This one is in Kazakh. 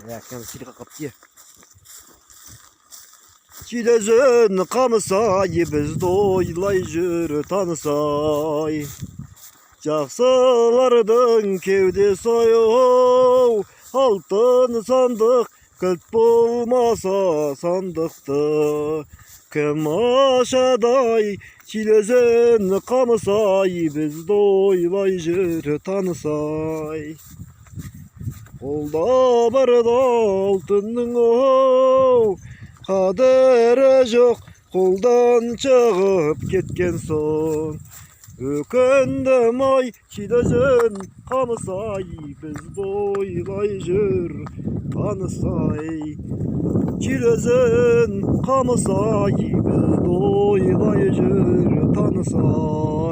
Бля, капте. Шилөзен қамысай, бізді ойлай жүр танысай. Жақсылардың кеудесі ау, алтын сандық кілт болмаса сандықты кім ашадай? Шилөзен қамысай, бізді ойлай жүр танысай. Қолда барда алтынның оу, қадірі жоқ, қолдан шығып кеткен соң өкіндім ай. Шилөзен қамысай, бізді ойлай жүр танысай. Шилөзен қамысай, бізді ойлай жүр танысай.